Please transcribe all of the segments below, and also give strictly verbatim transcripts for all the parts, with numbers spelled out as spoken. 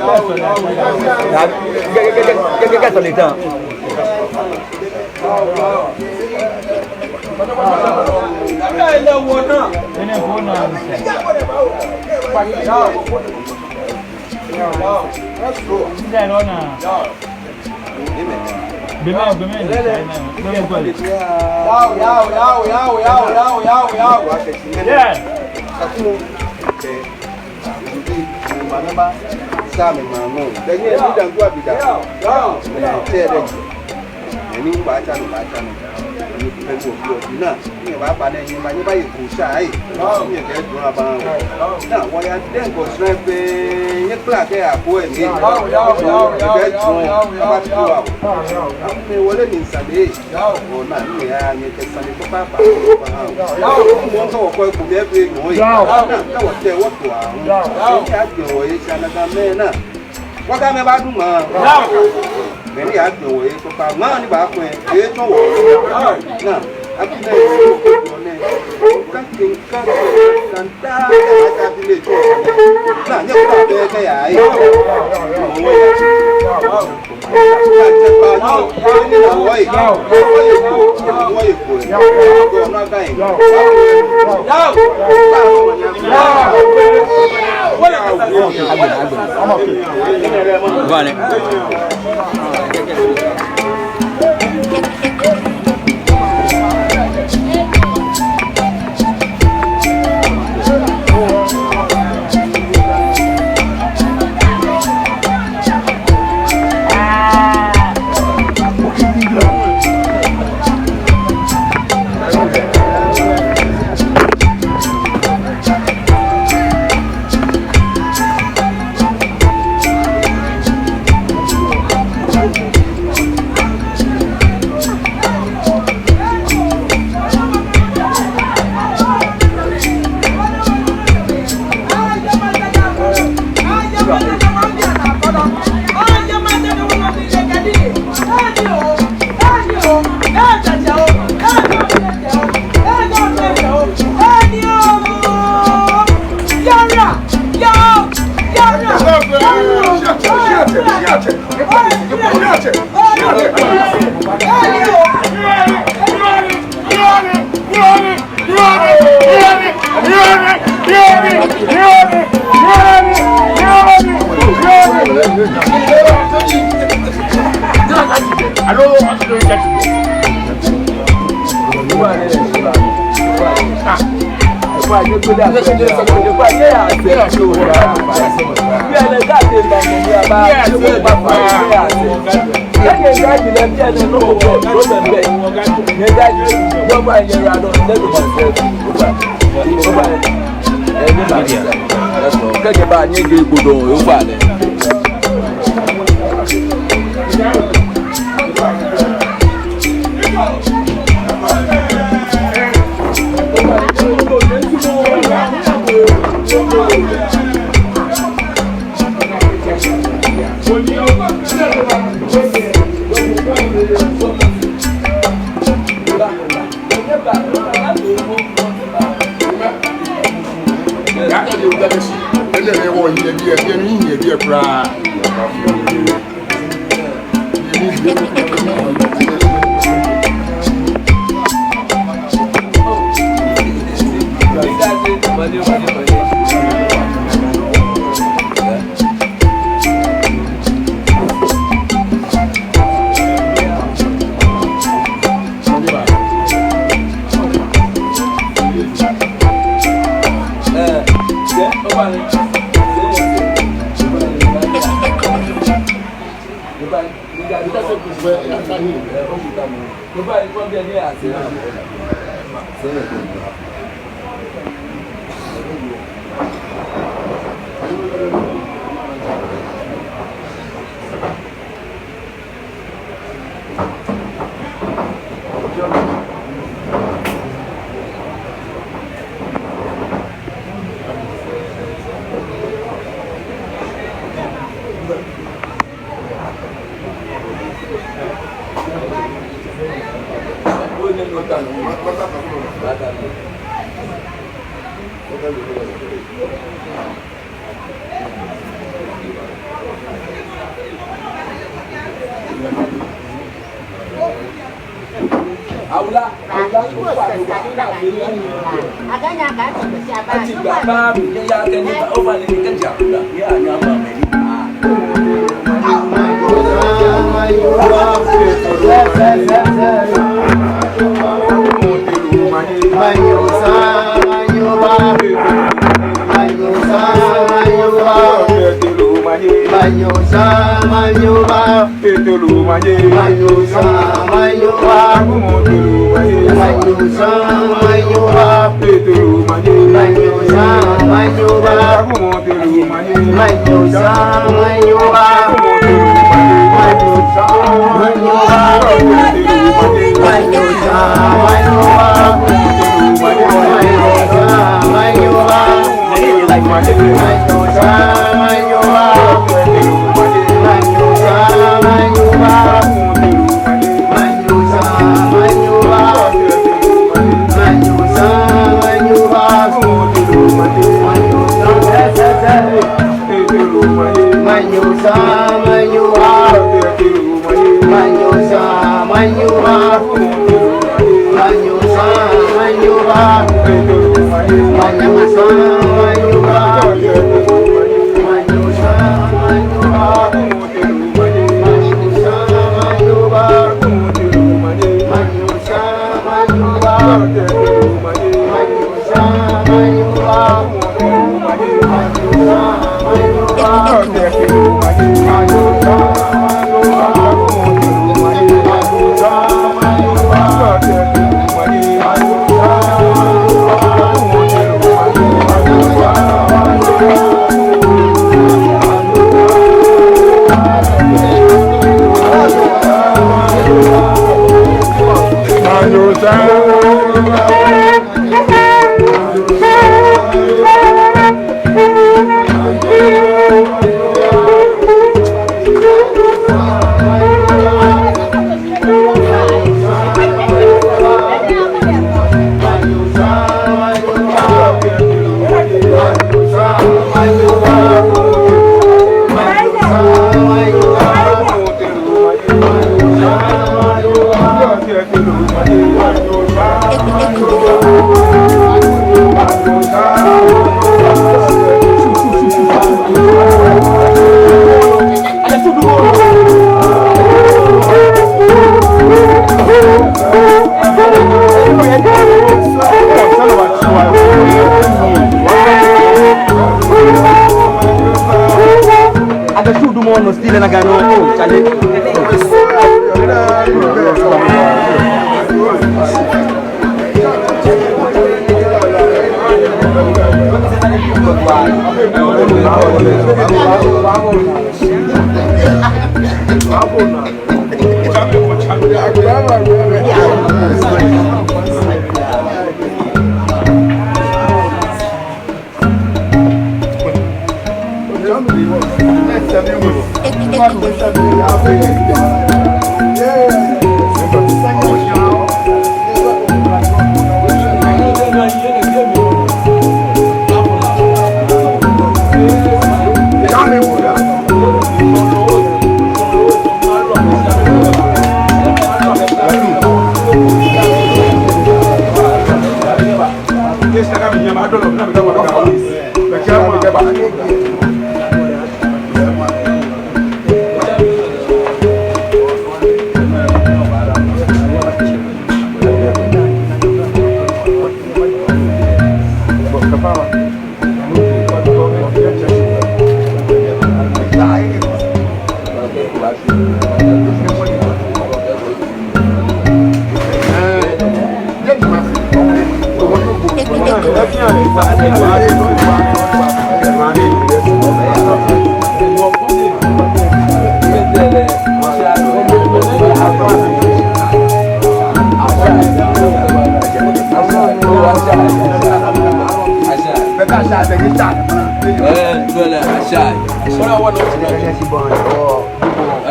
Agbɛnɛ, agbɛnɛ, agbɛnɛ, agbɛnɛ. Ni wɔbaatsa nɔ, wɔbaatsa nɔ. Ni pɛ ko bi ɔ, na, ni wɔbaaba nɛɛ, nyɛba, nyɛbaye ko sha, ei. Nyɛkɛ duromɔ aba. Na, wɔya dɛŋ ko srɛ pɛ, nyɛkpla kɛ ako ɛ ni. Nyɛkɛ duromɔ aba to wa. Amɛ wɔle ni sane. Ɔ, na, ni ya, nyɛkɛ sane ko papa. Mɔ ko ko ko mɛ bi mɔ. Na, ka wɔtee wɔto a. Ni a jɔ wɔ ye sha na ka mɛ na. Wɔkɛ amɛ baadu ŋmaa. Yao. Mɛi ni ajɔɔ wɔhe kpakpa, ŋmaa ni baakwɛ, etsɔɔ wɔ. Yao. Na, abi nɛɛ, nɛɛ, kake, kake, kanta, kake, abi nɛɛ tsɔ. Na, nyɛ kpakpa bɛ kɛ ya, ei. Yao. Yao. Kɛjɛ ba nyɛ gɛ gbɔdɔ yɔɔ fa lɛ.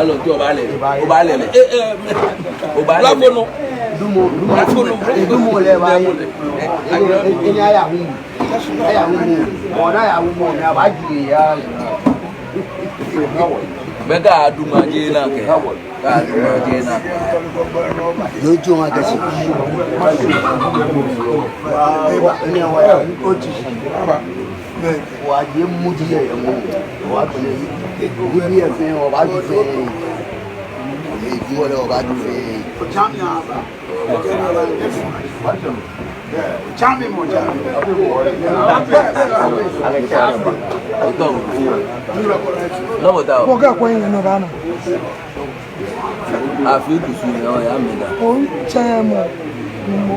Hello, tí o bá lɛ, o bá lɛ, ɛ, ɛ, o bá lɛ. Dumo, dumo, dumo lɛ ba ye. Ɛ, ɛ, ɛ, aya hu. Aya hu. Ona aya hu, ona ba ji ya. Bɛ ka duma je na kɛ. Ka duma je na. Yo jo ma kɛ si. Eba, ni wa ya, o ti. Wa je mu ji yɛ mu. Wa kule. Ni bi yɛ fɛɛ, wa ba ju fɛɛ. Ni ju wala wa ba ju fɛɛ. Chami mo chami. Lɔbɔ ta o. Ko ka ko yin no ba na. Afi dusu ni o ya mi da. O n chɛ mo. Mo.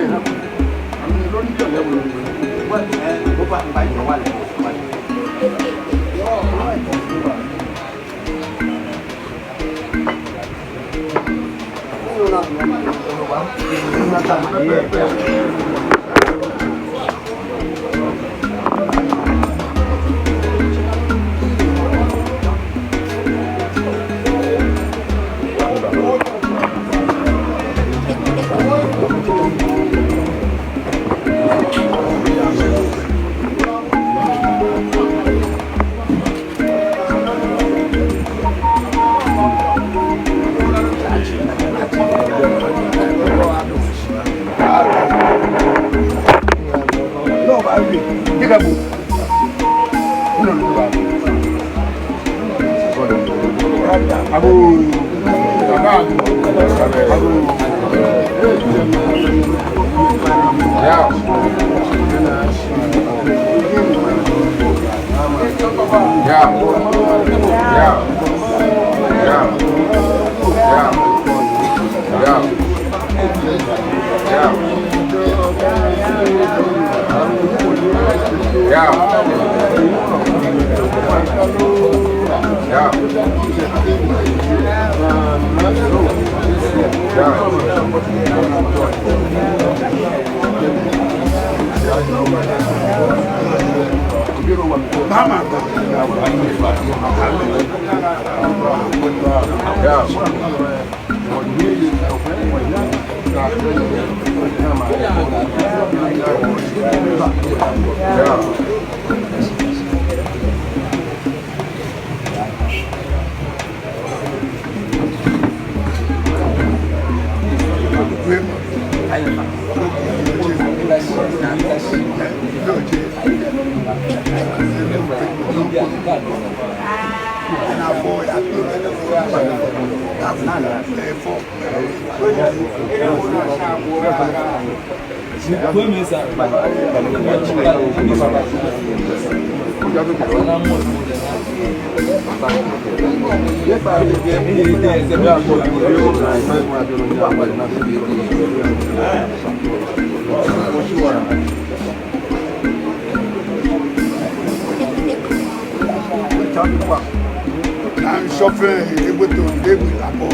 Naŋ shɔfɛ egbe to egbe labɔ.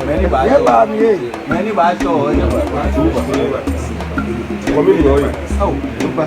Mɛni baa, mɛni baa sɔ, communion. Communion.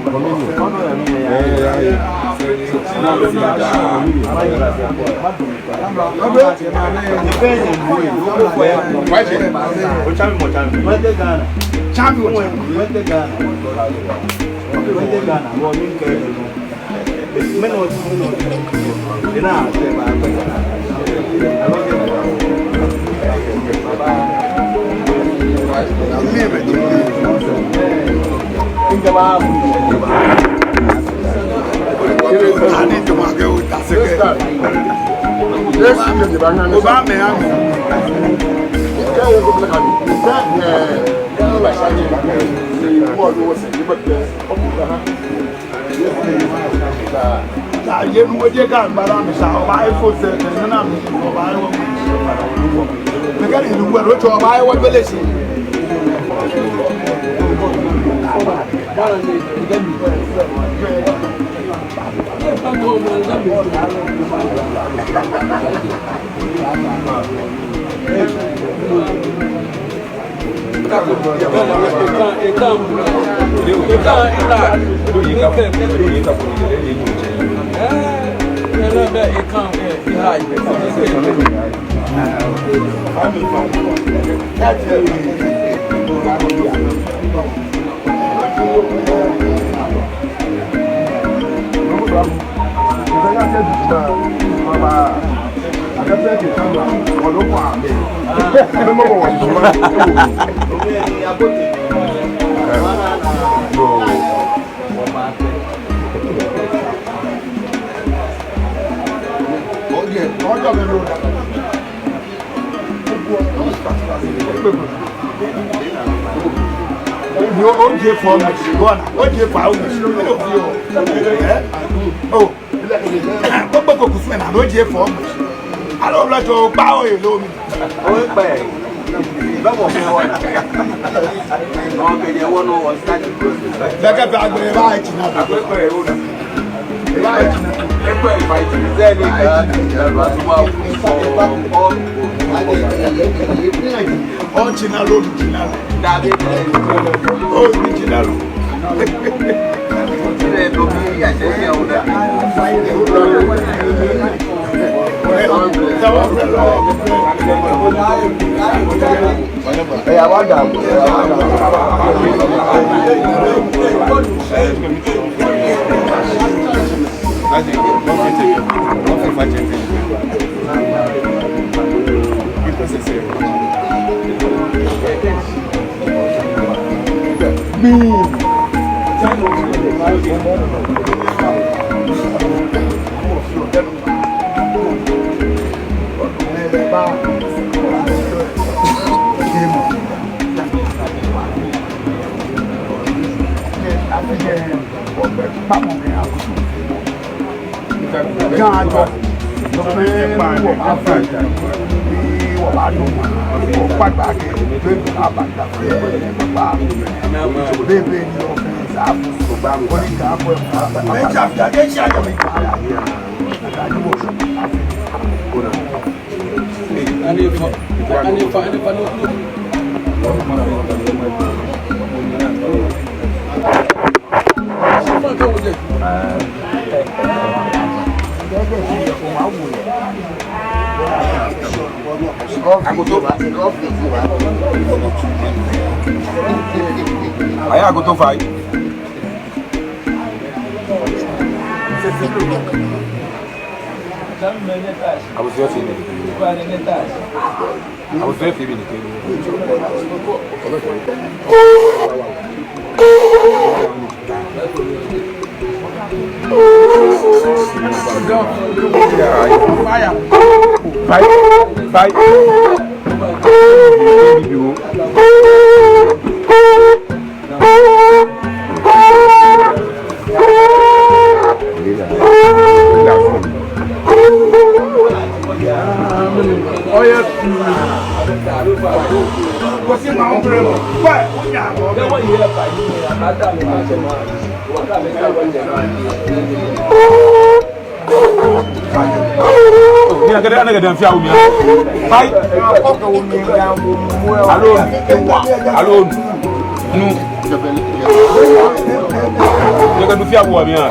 Taa yɛ nu oje ka gbara mi sa, obaaye fo sɛɛ, nana mi, obaaye wɔ. Mɛni ni wɔ, otsɔ obaaye wɔ gbele shi. Oje for me, go on. Oje for me. Eh? Oh. Gbogbo ko kusum na no je fɔ. Alo lɔ jɔ gba o elo mi. O kpɛ. Bɛ mɔ fɛɛ wɔ na. Nɔ kɛ jɛ wɔ nɔ wɔ sa ti ko. Bɛ kɛ fɛ agbe ba ti na. Agbe kpɛ o na. Ba ti na. Ekpɛ ba ti. Sɛ ni ka ti na ba tu wa. O. Original, original. Original. Gan jɔ. Nɔ fɛɛ ni wɔbaafee, ni wɔbaanu, wɔkpa gbɛ akɛ, be ni aba ta fɛɛ, wɔkpa. Be, be ni wɔfee, sa fu. Koni ka fɔ, be ja fia, ke sia jɔ mi. Akoto. Aya akoto fai. Abusua T V. Abusua T V ni kɛ. Fai, fai. Mina kɛdɛ, ana kɛdɛ fia wo mina. Pai. Aloo nu. Aloo nu. Nyɛkɛ nu fia wo mina.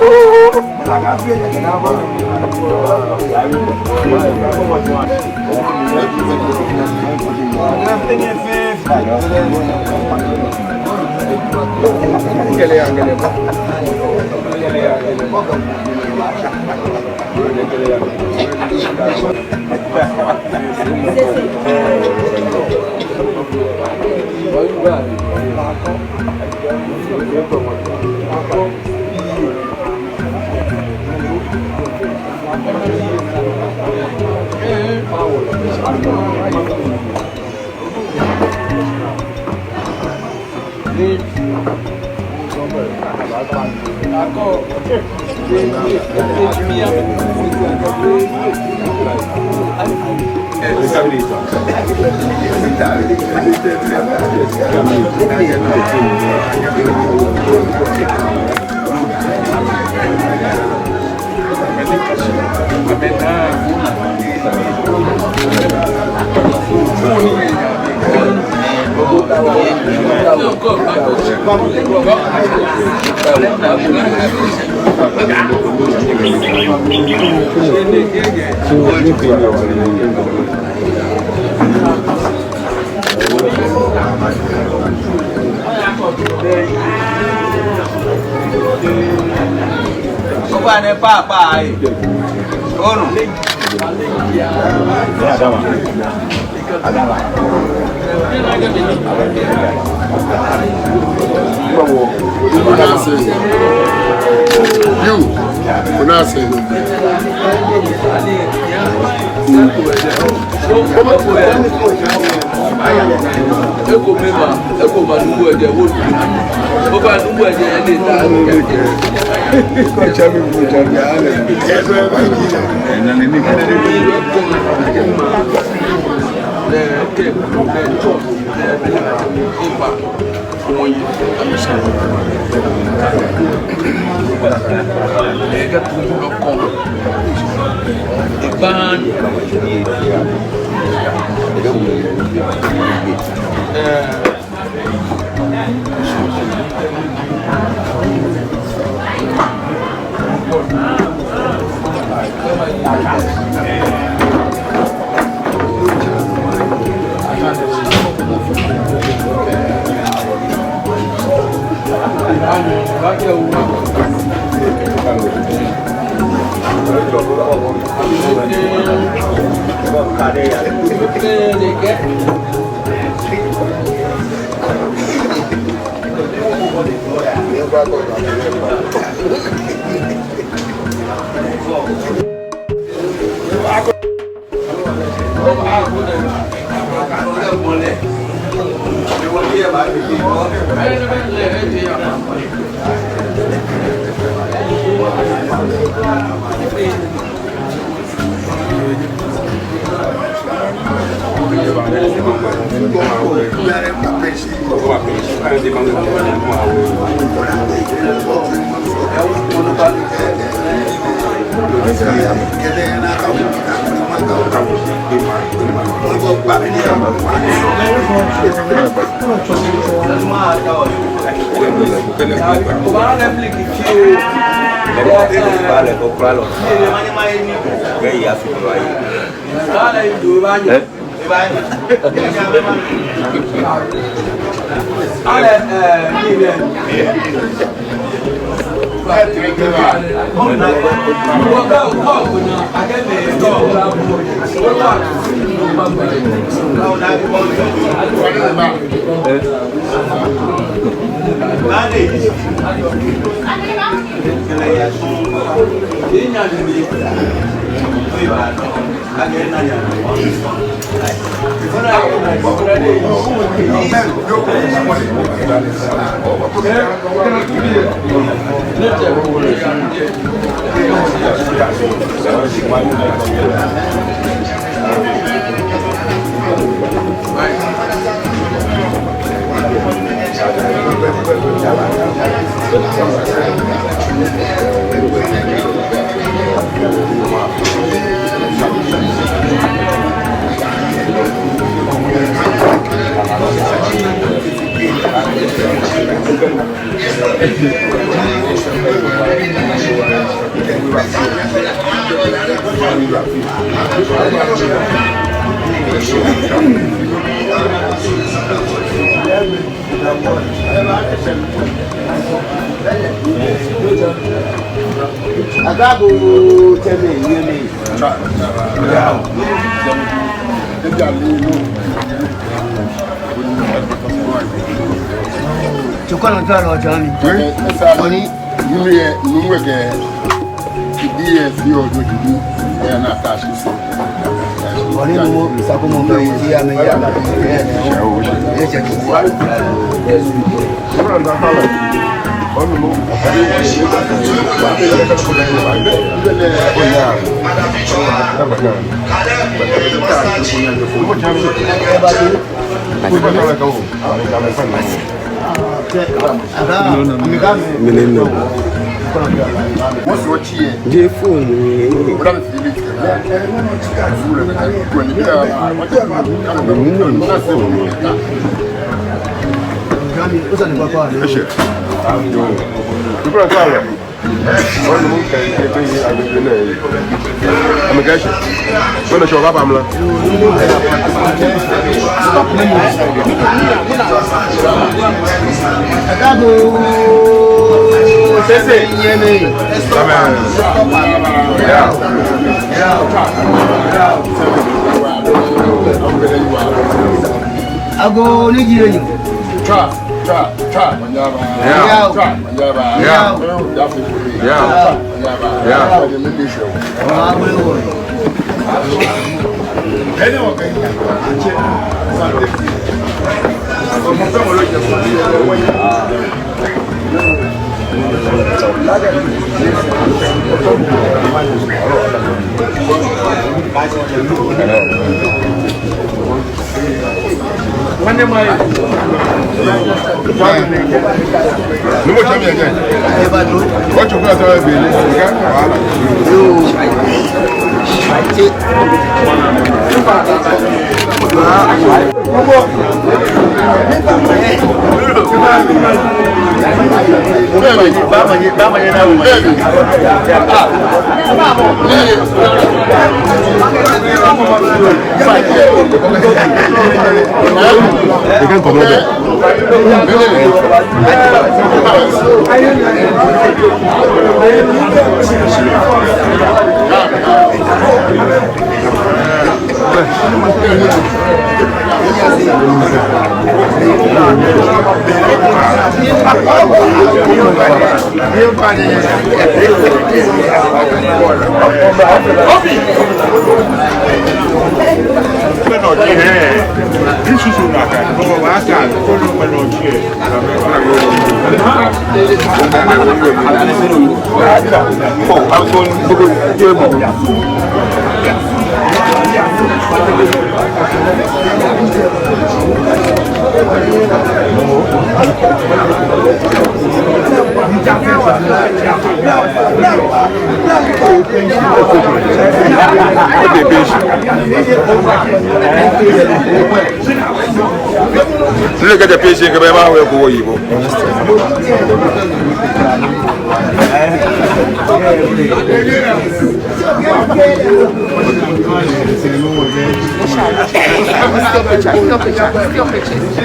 Oba ne papa ai. Onu. You, you not say. Eko mema, eko ma nubu eje wo. Oba nubu eje ene ta. Ko chami bu chami ale. Tukɔnɔ tɔ lɔ jɔ mi. Oni. Nunu yɛ, nunu yɛ kɛ. Kidi yɛ fi o jo kidi. Yɛ na ta shi so. Oni numu sako mo mɛ yi ya mɛ ya. Yɛ jɛ tu. Mene nɔ. Jeee fon. Amɛkɛ shi. Mɛnɛ tsɔ baba mla. Amen. Yeah. Ago ni jire ni. Twa, twa, twa. Yeah. Twa. Yeah. Yeah. Yeah. Numo tsɛ mi yɛ jɛi. Otsu kula sɔ ebe ni. Nle kɛjɛ page kɛ bɛ ma wɛ ko wɔ yi bo. Still picture, still picture, still picture, still picture.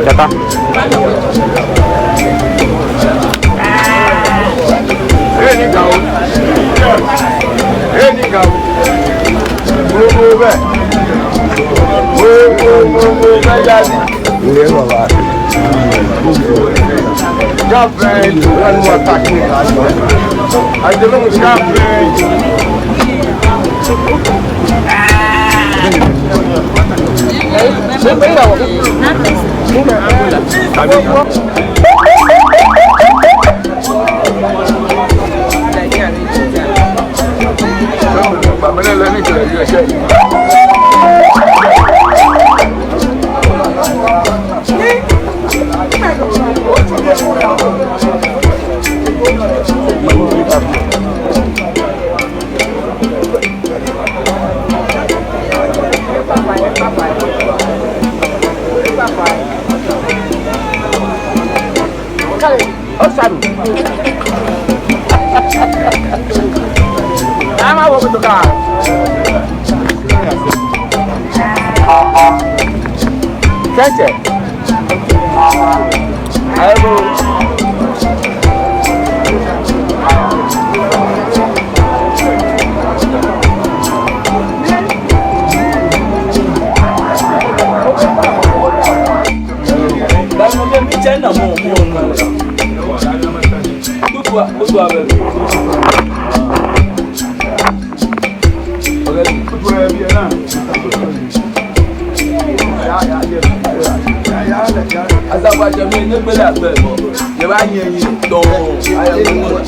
Jata. Osaru. Ama wo kutuka. Cheche. Ayo. Asafoiatsɛmɛi, nyɛgbele akpe, nyɛbaanyiɛ nyɛ dɔŋŋ.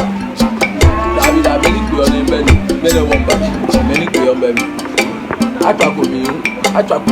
Dabi, dabi, mɛni kpeɔ ni bɛ ni, mɛni wɔŋ ba, mɛni kpeɔ bɛ ni. Atswa ko mi, atswa ko.